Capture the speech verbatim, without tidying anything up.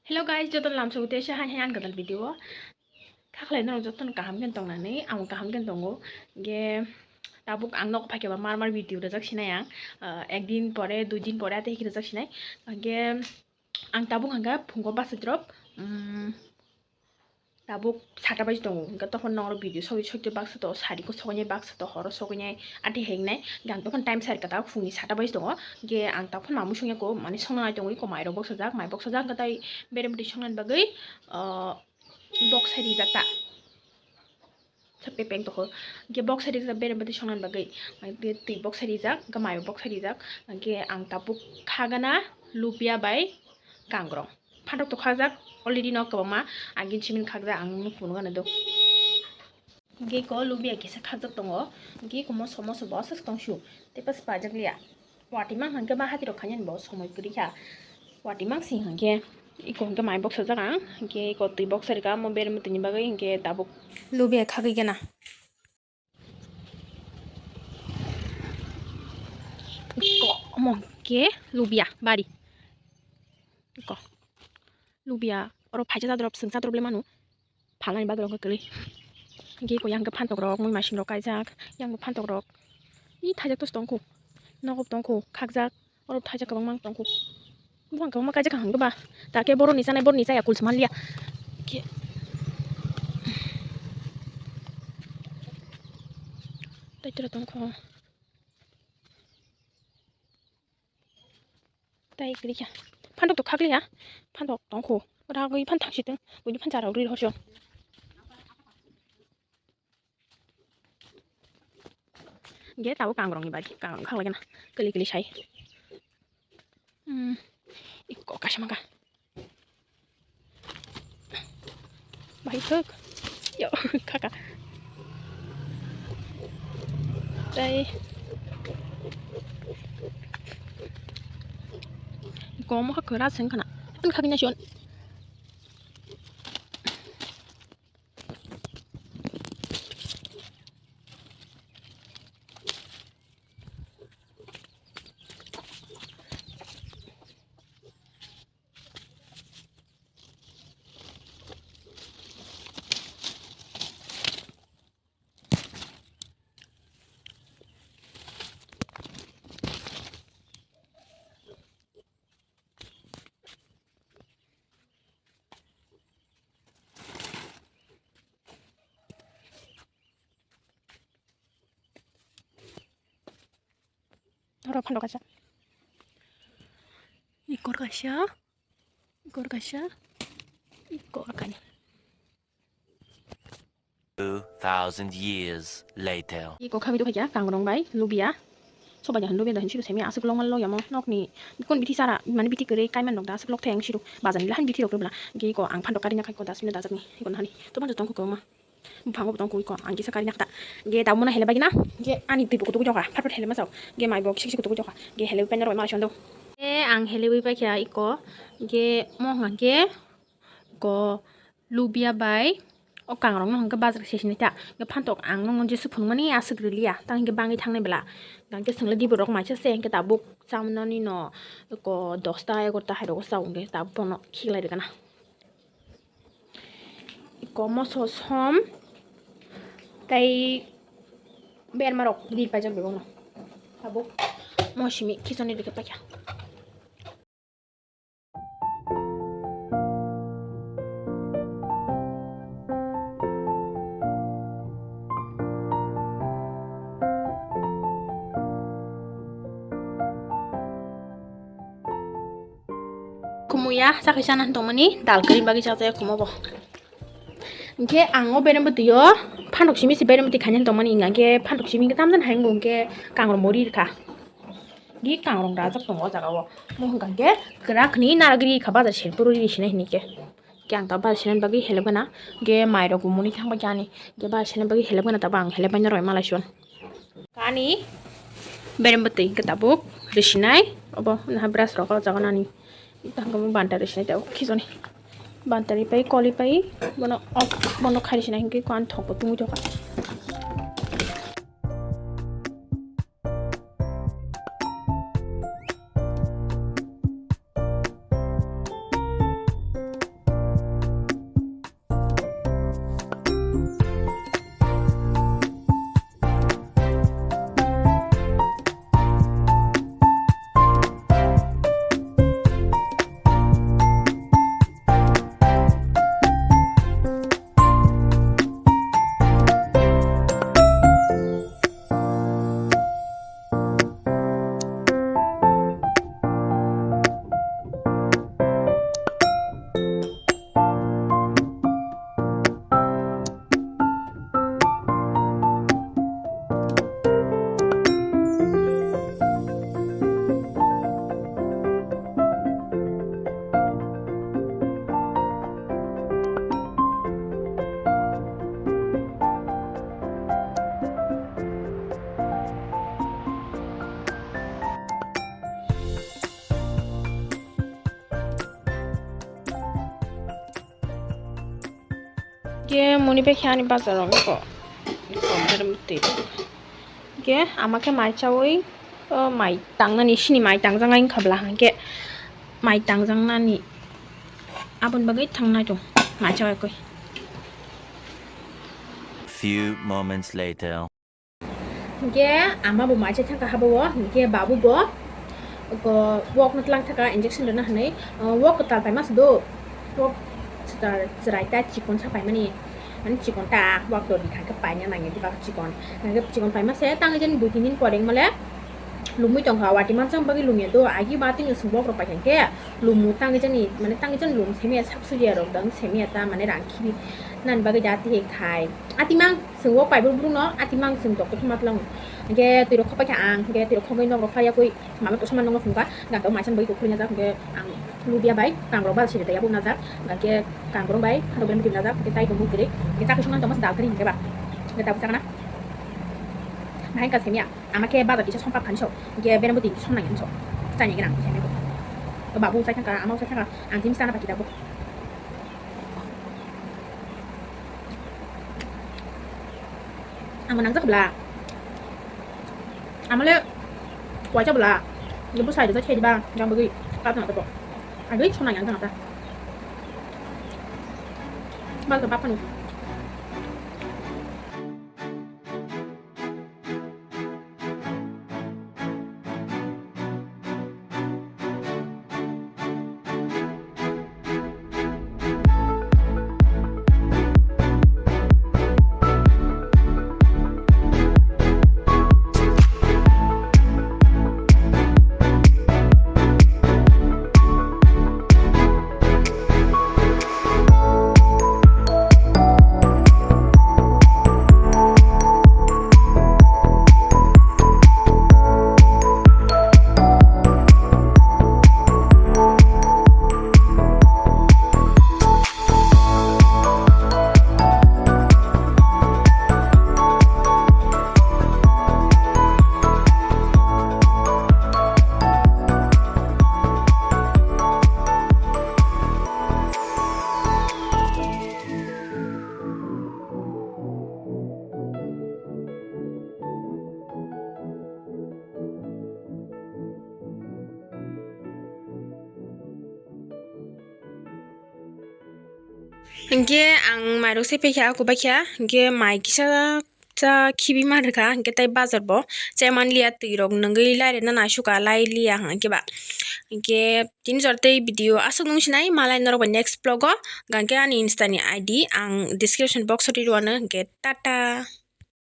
Hello guys, joto lamsok tei se hai hai ang gadal video o. Khaklai norok joto no kaham khe tongnani, ang kaham khe tongo. Ge tabuk ang nok phaikhe ba mar mar video rajak sinai ang. Ah, ek din pore, dui din pore ate hikhe rajak sinai. Ge ang tabuk hangkha phungo basa drop. Um, Tabuk sata baji tongo, hingke tokon norok video sogwi sogwi baksa to, sari ko sogwi baksa to, horo sogwi ate hengnai, hingke ang tokon time sari kata phungni sata baji tongo, hingke ang tokon mamung songya ko, mani songna nai tongwi ko, mai rok boksajak, mai boksajak, hingke tai berem bwtwi songnani bagwi, ah, boksai rijak ta. Sa pepeng tokho. Hingke boksai rijak berem bwtwi songnani bagwi. Hingke twi boksai rijak, hingke mai boksai rijak. Hingke ang tabuk khagana lubia bai kangrong. Phantok to khajak already no kwbangma. Ang gin simin khakjak, ang nung phunukgana do. Hingke ko lubia kisa khakjak tongo. Hingke ko moso moso bo aswk tongsu. Tei pas pajak liya. Watimang hingke ba hati rok khainani bo somoi kwrwi kha. Watimang sing hingke iko hingke mai boksajak ang, hingke iko twi boksai rikha, omo berem twi ni bagwi hingke tabuk lubia khagwi gana. Iko omo hingke lubia bari. Iko lubia oro phaisa chadrop, swng chadrop le manu. Phalnani bagwi rok kwlwi. Hingke iko yang khe phantok rok, mui masing rok kaijak, yang bo phantok rok. Ih, thaijak tos tongkho. Nogo tongkho, khakjak. Oro thaijak kwbangma tongkho. Buphang kwbangma kaijak ang ba. Ta khe boroni chanai, boroni chaya kulswma liya. Khe. Tei tere tongkho. Tei kwrwi kha. Phantok to khakliya. Phantok tongkho. Ragwi phan thangsitwng. Buini phan charok rwi horsio. Ge tabo kangrongni bari. Kangrong khaklai gana. Kwlwi kwlwi sai. Hmm. Iko kaisa maka. Baithok. Yo, kaka. Tei. Komo kha kwra seng khana. An khagina chon. Oro phantok kaisa. Ikor kaisa. Ikor kaisa. Ikor kani. Two thousand years later. Ikor khabi do khaja kangrong bai lubia. Soba jahan lubia dahin siru semi asuk long mal lo yamo. Nokni kon bithi sara mane bithi kere kaiman nok da asuk lok theng siru. Bazani lahan bithi rok bla. Ge ko ang phantok kari na khai ko das minute dajak ni. Ikon hani. To phantok tong ko ma. Buphango bo tongkho iko, ang kisa kari nakta. Ge tabuk mano hele bagina. Ge ani twi bo kutuk jokha, phat phat hele masao. Ge mai bo kisik kisik kutuk jokha. Ge hele pen roi mala sondo. Ge ang hele wi paikha iko. Ge mo hwnka ge ko lubia bai o kangrong no hwnka bazar sesini ta. Ge phantok ang no jesu phunukmani aswk riliya. Tang ge bangwi thangnai bela. Gangke swngle dibo rok maisa se hwnke tabuk chamnani no ko dosta egarta hai rogo sao hwnke tabuk bono khiklai rikana. Iko moso som tei berma rok ri paijak bebakno. Tabuk mo simi khichoni rikhe paikha. Khumuya chakhi chana tongmani dal kwrwi bagwi chajak khumubo. Hingke ang o berem bwtwi o phantok simi se berem bwtwi khaina tongmani hingka hingke phantok simi hingke tamjani hai wngkha hingke kangrong bo ri rikha. Di kangrong rajak tongo o jaga o. Mo hingka hingke kwrak ni naragri kha bazar seri puro ri sinai hinike. Hingke ang ta bazar sinani bagwi helep gana. Hingke mai rok bo muni thang bagwi ani. Hingke bazar sinani bagwi helep gana tabo ang helep baino roi malai sion. Kani berem bwtwi hingke tabuk risinai obo naha brush rok o jaga nani tangkamo banta risinai tabuk khijoni banta ripai koli pai bono ok bono khai risinai hingke ko ani thok bo tungwi tongkha. Ke moni bai khe ani bazar rok ko. Ke ama khe mai chawi, o mai tangnani sini mai tangjak nai wngkha bwla hwnkhe mai tangjaknani aboni bagwi thangnai tong mai chawi koi. Few moments later. Hingke ama bo mai chai thangkha habo o, hingke babu bo ko wok no tlang thangkha injection rwna hinwi, o, wok kwtal paima se do, wok chwrai ta chikon sa paimani, mani chikon ta wok dori kha khe paina nangya diba chikon, hingke chikon paima se tangwi jani dui tin din pore wngmale lumui tongkha, wati mansa bagwi lumya do, agi ba tini chwng wok rok pai kha khe lumu tangwi jani, mane tangwi jani lum semiya sak sujiya rok dang semiya ta mane rang khibi nani bagwi da tihai khai atimang. Chwng wok paibur bruk no atimang chwng doctor thuma tlang. Hingke twi rok khopai kha ang, hingke twi rok khogwi nok rok phai yakui mama to saman nokno phunukha. Gangta maisa bai kukhuri najak, hingke ang ludia bai kangrok bal siri tei yabuk najak. Hingke kangrok bai hadok bai mutim najak, hingke tai tongmung kwrwi. Hingke chakri songna tongma se dal kwrwi hingke ba. Hingke tabuk chakna. Bahai ka semia, ama khe bazar kisa sompa phani sok. Hingke bereng bo twi som nang yang sok. Chani gana semia bo. Babu sai thangka, ama sai thangka, ang jim sana baki tabuk. Ang nangjak bla. Amale wacha bla. Lebu sai da chedi ba jang bagi. Ka tang to. Agri chona yang tang ta. Bal to bapanu. Hingke ang mairok se pekha, aku baikha, hingke mai kisa cha khibi ma rwkha, hingke tei bazar bo chai man liya, twi rok nungwi lai rwna naisukha, lai liya hwnkhe ba. Hingke tini jora tei video aswk nung sinai, malai norok bai next vlog o, hingke ani Insta ni I D ang description box o ri rwano, hingke tata.